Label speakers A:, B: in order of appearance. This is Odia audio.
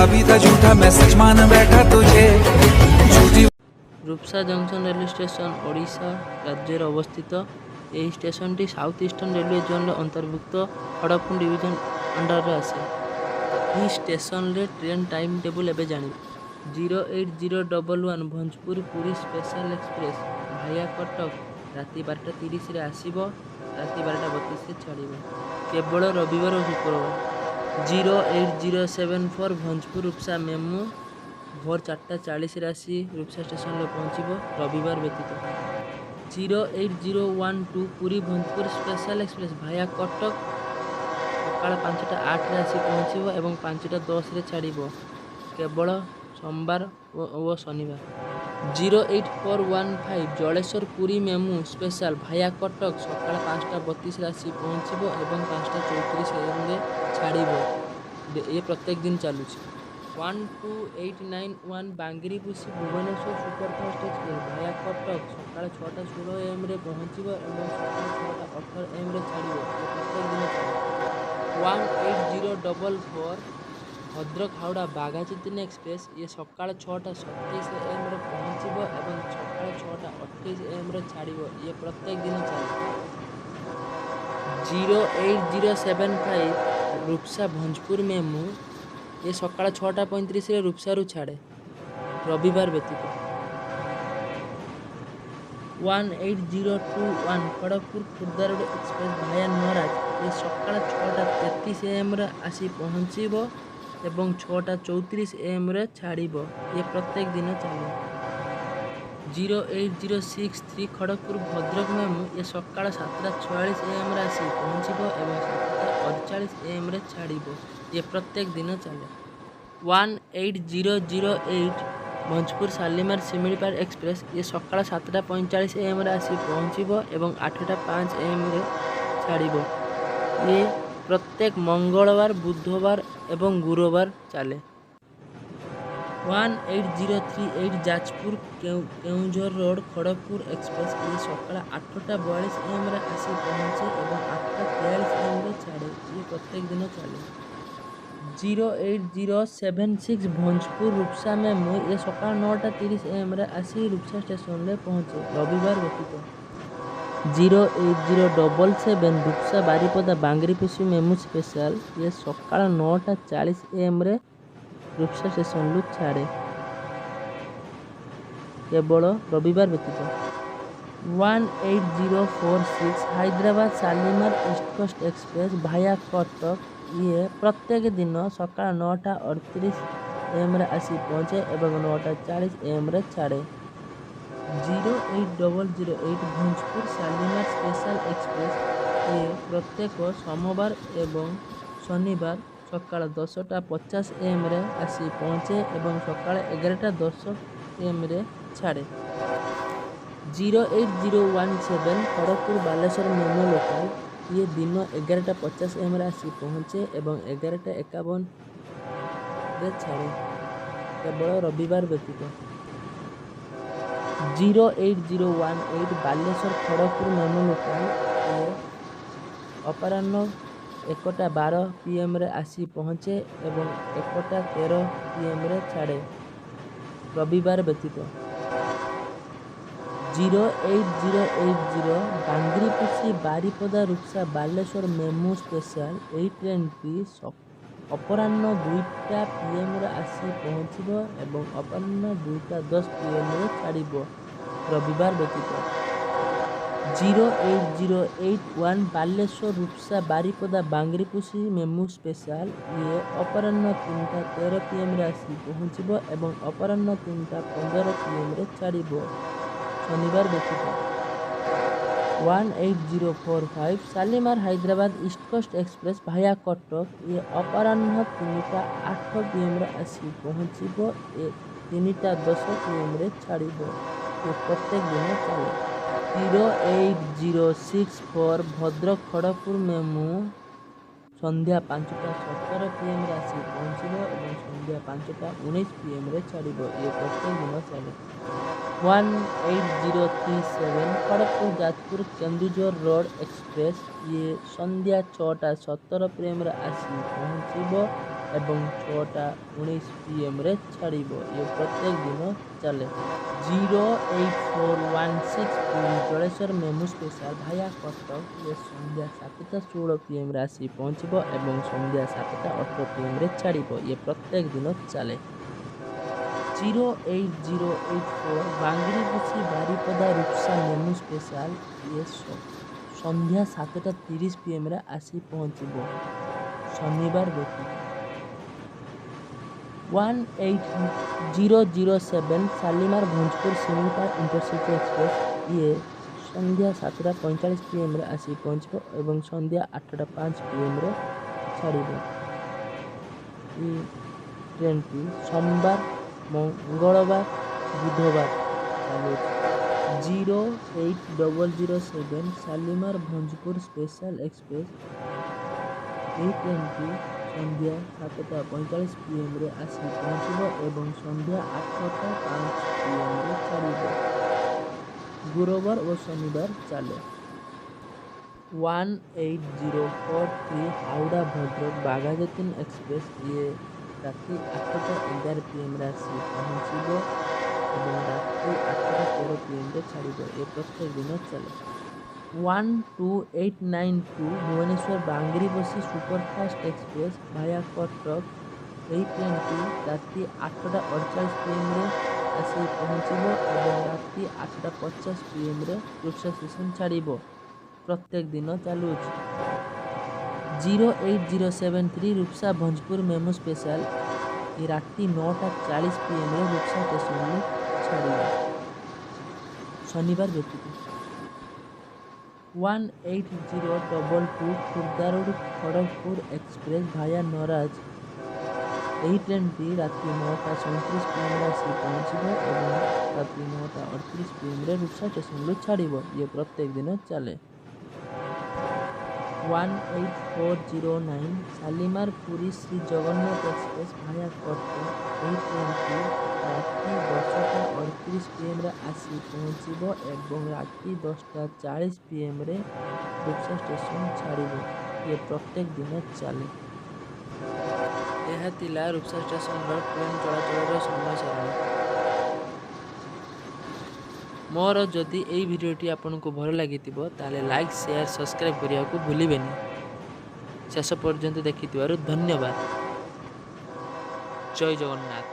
A: भी था झूठा, मैं सच मान बैठा तुझे। झूठी
B: Rupsa junction railway station Odisha ରାଜ୍ୟରେ ଅବସ୍ଥିତ। ଏହି ଷ୍ଟେସନଟି ସାଉଥ୍ ଇଷ୍ଟର୍ଣ୍ଣ ରେଲୱେ ଜୋନ୍ର ଅନ୍ତର୍ଭୁକ୍ତ ଖଡ଼ଗପୁର ଡିଭିଜନ ଅଣ୍ଡରରେ ଆସେ। ଏହି ଷ୍ଟେସନରେ ଟ୍ରେନ୍ ଟାଇମ୍ ଟେବୁଲ୍ ଏବେ ଜାଣିବା। 08011 Bhanjapur Puri special express via Cuttack ରାତି 12:30ରେ ଆସିବ, ରାତି 12:32ରେ ଛାଡ଼ିବ, କେବଳ ରବିବାର ଓ ଶୁକ୍ରବାର। 08074 ଭଞ୍ଜପୁର ରୂପସା ମେମୁ ଭୋର 4:40ରେ ଆସି ରୂପସା ଷ୍ଟେସନରେ ପହଞ୍ଚିବ, ରବିବାର ବ୍ୟତୀତ। 08012 Puri Bhanjapur special express via Cuttack ସକାଳ 5:08ରେ ଆସି ପହଞ୍ଚିବ ଏବଂ 5:10ରେ ଛାଡ଼ିବ, କେବଳ ସୋମବାର ଓ ଶନିବାର। 08415 Jaleswar Puri MEMU special via Cuttack ସକାଳ 5:32ରେ ଆସି ପହଞ୍ଚିବ ଏବଂ 5:34 ଏଏମ୍ରେ ଛାଡ଼ିବ। ଇଏ ପ୍ରତ୍ୟେକ ଦିନ ଚାଲୁଛି। 12891 Bangiriposi Bhubaneswar superfast express via Cuttack ସକାଳ 6:16 ଏଏମ୍ରେ ପହଞ୍ଚିବ ଏବଂ ସକାଳ 6:18 ଏଏମ୍ରେ ଛାଡ଼ିବ। ଇଏ ପ୍ରତ୍ୟେକ ଦିନ ଚାଲେ। 18044 ଭଦ୍ରକ ହାଉଡ଼ା ବାଘାଯତୀନ ଏକ୍ସପ୍ରେସ୍, ଇଏ ସକାଳ 6:27 ଏଏମ୍ରେ ପହଞ୍ଚିବ ଏବଂ ସକାଳ 6:28 ଏଏମ୍ରେ ଛାଡ଼ିବ। ଇଏ ପ୍ରତ୍ୟେକ ଦିନ ଚାଲେ। 08075 ରୂପସା ଭଞ୍ଜପୁର ମେମୁ, ଇଏ ସକାଳ 6:35ରେ ରୂପସାରୁ ଛାଡ଼େ, ରବିବାର ବ୍ୟତୀତ। 18021 Kharagpur Khordha road express via Naraj, ଇଏ ସକାଳ 6:33 ଏଏମ୍ରେ ଆସି ପହଞ୍ଚିବ ଏବଂ 6:34 ଏଏମ୍ରେ ଛାଡ଼ିବ। ଇଏ ପ୍ରତ୍ୟେକ ଦିନ ଚାଲେ। 08063 ଖଡ଼ଗପୁର ଭଦ୍ରକ ମେମୁ, ଇଏ ସକାଳ 7:46 ଏଏମ୍ରେ ଆସି ପହଞ୍ଚିବ ଏବଂ 7:48 ଏଏମ୍ରେ ଛାଡ଼ିବ। ଇଏ ପ୍ରତ୍ୟେକ ଦିନ ଚାଲେ। 18008 ଭଞ୍ଜପୁର ଶାଲିମାର ଶିମିଳିପାଳ ଏକ୍ସପ୍ରେସ୍, ଇଏ ସକାଳ 7:45 ଏଏମ୍ରେ ଆସି ପହଞ୍ଚିବ ଏବଂ 8:05 ଏଏମ୍ରେ ଛାଡ଼ିବ। ଇଏ ପ୍ରତ୍ୟେକ ମଙ୍ଗଳବାର, ବୁଧବାର ଏବଂ ଗୁରୁବାର ଚାଲେ। 18038 ଯାଜପୁର କେଉଁଝର ରୋଡ଼ ଖଡ଼ଗପୁର ଏକ୍ସପ୍ରେସ୍, ଇଏ ସକାଳ 8:42 ଏଏମ୍ରେ ଆସି ପହଞ୍ଚେ ଏବଂ 8:43 ଏଏମ୍ରେ ଛାଡ଼େ। ଇଏ ପ୍ରତ୍ୟେକ ଦିନ ଚାଲେ। 08076 ଭଞ୍ଜପୁର ରୂପସା ମେମୁ, ଇଏ ସକାଳ 9:30 ଏଏମ୍ରେ ଆସି ରୂପସା ଷ୍ଟେସନରେ ପହଞ୍ଚେ, ରବିବାର ବ୍ୟତୀତ। 08077 ରୂପସା ବାରିପଦା ବାଙ୍ଗିରିପୋଷି ମେମୁ ସ୍ପେଶାଲ, ଇଏ ସକାଳ 9:40 ଏଏମ୍ରେ ରୂପସା ଷ୍ଟେସନରୁ ଛାଡ଼େ, କେବଳ ରବିବାର ବ୍ୟତୀତ। 18046 Hyderabad Shalimar East Coast express via Cuttack, ଇଏ ପ୍ରତ୍ୟେକ ଦିନ ସକାଳ 9:38 ଏଏମ୍ରେ ଆସି ପହଞ୍ଚେ ଏବଂ 9:40 ଏଏମ୍ରେ ଛାଡ଼େ। 08008 ଭଞ୍ଜପୁର ଶାଲିମାର ସ୍ପେଶାଲ ଏକ୍ସପ୍ରେସ୍, ଇଏ ପ୍ରତ୍ୟେକ ସୋମବାର ଏବଂ ଶନିବାର ସକାଳ 10:50 ଏଏମ୍ରେ ଆସି ପହଞ୍ଚେ ଏବଂ ସକାଳ 11:10 ଏଏମ୍ରେ ଛାଡ଼େ। 08017 ଖଡ଼ଗପୁର ବାଲେଶ୍ୱର ମେମୁ ଲୋକାଲ, ଇଏ ଦିନ 11:50 ଏଏମ୍ରେ ଆସି ପହଞ୍ଚେ ଏବଂ 11:51ରେ ଛାଡ଼େ, କେବଳ ରବିବାର ବ୍ୟତୀତ। 08018 ବାଲେଶ୍ୱର ଖଡ଼ଗପୁର ମେମୁ ଲୋକାଲ, ଇଏ ଅପରାହ୍ନ 1:12 ପିଏମ୍ରେ ଆସି ପହଞ୍ଚେ ଏବଂ 1:13 ପିଏମ୍ରେ ଛାଡ଼େ, ରବିବାର ବ୍ୟତୀତ। 08080 ବାଙ୍ଗିରିପୋଷି ବାରିପଦା ରୂପସା ବାଲେଶ୍ୱର ମେମୁ ସ୍ପେଶାଲ, ଏହି ଟ୍ରେନ୍ଟି ଅପରାହ୍ନ 2ଟା ପିଏମ୍ରେ ଆସି ପହଞ୍ଚିବ ଏବଂ ଅପରାହ୍ନ 2:10 ପିଏମ୍ରେ ଛାଡ଼ିବ, ରବିବାର ବ୍ୟତୀତ। 08081 ବାଲେଶ୍ୱର ରୂପସା ବାରିପଦା ବାଙ୍ଗିରିପୋଷି ମେମୁ ସ୍ପେଶାଲ, ଇଏ ଅପରାହ୍ନ 3:13 ପିଏମ୍ରେ ଆସି ପହଞ୍ଚିବ ଏବଂ ଅପରାହ୍ନ 3:15 ପିଏମ୍ରେ ଛାଡ଼ିବ, ଶନିବାର ବ୍ୟତୀତ। 18045 Shalimar Hyderabad East Coast express via Cuttack, ଇଏ ଅପରାହ୍ନ 3:08 ପିଏମ୍ରେ ଆସି ପହଞ୍ଚିବ, 3:10 ପିଏମ୍ରେ ଛାଡ଼ିବ। ଇଏ ପ୍ରତ୍ୟେକ ଦିନ ଚାଲେ। 08064 ଭଦ୍ରକ ଖଡ଼ଗପୁର ମେମୁ ସନ୍ଧ୍ୟା 5:17 ପିଏମ୍ରେ ଆସି ପହଞ୍ଚିବ ଏବଂ ସନ୍ଧ୍ୟା 5:19 ପିଏମ୍ରେ ଛାଡ଼ିବ। ଇଏ ପ୍ରତ୍ୟେକ ଦିନ ଚାଲେ। 18037 ଖଡ଼ଗପୁର ଯାଜପୁର କେନ୍ଦୁଝର ରୋଡ଼ ଏକ୍ସପ୍ରେସ୍, ଇଏ ସନ୍ଧ୍ୟା 6:17 ପିଏମ୍ରେ ଆସି ପହଞ୍ଚିବ। ଏବଂ 6:19 ପିଏମ୍ରେ ଛାଡ଼ିବ। ଇଏ ପ୍ରତ୍ୟେକ ଦିନ ଚାଲେ। 08416 Puri Jaleswar MEMU special via Cuttack, ଇଏ ସନ୍ଧ୍ୟା 7:16 ପିଏମ୍ରେ ଆସି ପହଞ୍ଚିବ ଏବଂ ସନ୍ଧ୍ୟା 7:18 ପିଏମ୍ରେ ଛାଡ଼ିବ। ଇଏ ପ୍ରତ୍ୟେକ ଦିନ ଚାଲେ। 08084 Bangriposi Baripada Rupsa MEMU special, ଇଏ ସନ୍ଧ୍ୟା 7:30 ପିଏମ୍ରେ ଆସି ପହଞ୍ଚିବ, ଶନିବାର ବ୍ୟତୀତ। 18007 Shalimar Bhanjpur Similipal intercity express, ଇଏ ସନ୍ଧ୍ୟା 7:45 ପିଏମ୍ରେ ଆସି ପହଞ୍ଚିବ ଏବଂ ସନ୍ଧ୍ୟା 8:05 ପିଏମ୍ରେ ଛାଡ଼ିବ। ଏହି ଟ୍ରେନ୍ଟି ସୋମବାର, ମଙ୍ଗଳବାର, ବୁଧବାର ଚାଲୁଅଛି। 08007 Shalimar Bhanjpur special express, ଏହି ଟ୍ରେନ୍ଟି ସନ୍ଧ୍ୟା 7:45 ପିଏମ୍ରେ ଆସି ପହଞ୍ଚିବ ଏବଂ ସନ୍ଧ୍ୟା 8:05 ପିଏମ୍ରେ ଛାଡ଼ିବ। ଗୁରୁବାର ଓ ଶନିବାର ଚାଲେ। 18043 Howrah Bhadrak Baghajatin express, ଇଏ ରାତି 8:11 ପିଏମ୍ରେ ଆସି ପହଞ୍ଚିବ ଏବଂ ରାତି 8:13 ପିଏମ୍ରେ ଛାଡ଼ିବ। ଏ ପ୍ରତ୍ୟେକ ଦିନ ଚାଲେ। 12892 Bhubaneswar Bangriposi superfast express via Cuttack, ଏହି ଟ୍ରେନ୍ଟି ରାତି 8:48 ପିଏମ୍ରେ ଆସି ପହଞ୍ଚିବ ଏବଂ ରାତି 8:50 ପିଏମ୍ରେ ରୂପସା ଷ୍ଟେସନ୍ ଛାଡ଼ିବ। ପ୍ରତ୍ୟେକ ଦିନ ଚାଲୁଅଛି। 08073 Rupsa Bhanjpur MEMU special, ଏ ରାତି 9:40 ପିଏମ୍ରେ ରୂପସା ଷ୍ଟେସନରୁ ଛାଡ଼ିବ, ଶନିବାର ବ୍ୟତୀତ। 18022 Khurda road Kharagpur express via Naraj, ଏହି ଟ୍ରେନ୍ଟି ରାତି 9:37 ପିଏମ୍ରେ ଆସି ପହଞ୍ଚିବ ଏବଂ ରାତି 9:38 ପିଏମ୍ରେ ରୂପସା ଷ୍ଟେସନରୁ ଛାଡ଼ିବ। ଇଏ ପ୍ରତ୍ୟେକ ଦିନ ଚାଲେ। 18409 Shalimar Puri Shri Jagannath express via Cuttack, ଏହି ଟ୍ରେନ୍ଟି ରାତି 10:38 ପିଏମ୍ରେ ଆସି ପହଞ୍ଚିବ ଏବଂ ରାତି 10:40 ପିଏମ୍ରେ ରୂପସା ଷ୍ଟେସନ ଛାଡ଼ିବ। ଇଏ ପ୍ରତ୍ୟେକ ଦିନ ଚାଲେ। ଏହା ଥିଲା ରୂପସା ଷ୍ଟେସନର ଟ୍ରେନ୍ ଚଳାଚଳର ସମୟ ସାରଣୀ। ମୋର ଯଦି ଏଇ ଭିଡ଼ିଓଟି ଆପଣଙ୍କୁ ଭଲ ଲାଗିଥିବ, ତାହେଲେ ଲାଇକ୍, ସେୟାର, ସବସ୍କ୍ରାଇବ୍ କରିବାକୁ ଭୁଲିବେନି। ଶେଷ ପର୍ଯ୍ୟନ୍ତ ଦେଖିଥିବାରୁ ଧନ୍ୟବାଦ। ଜୟ ଜଗନ୍ନାଥ।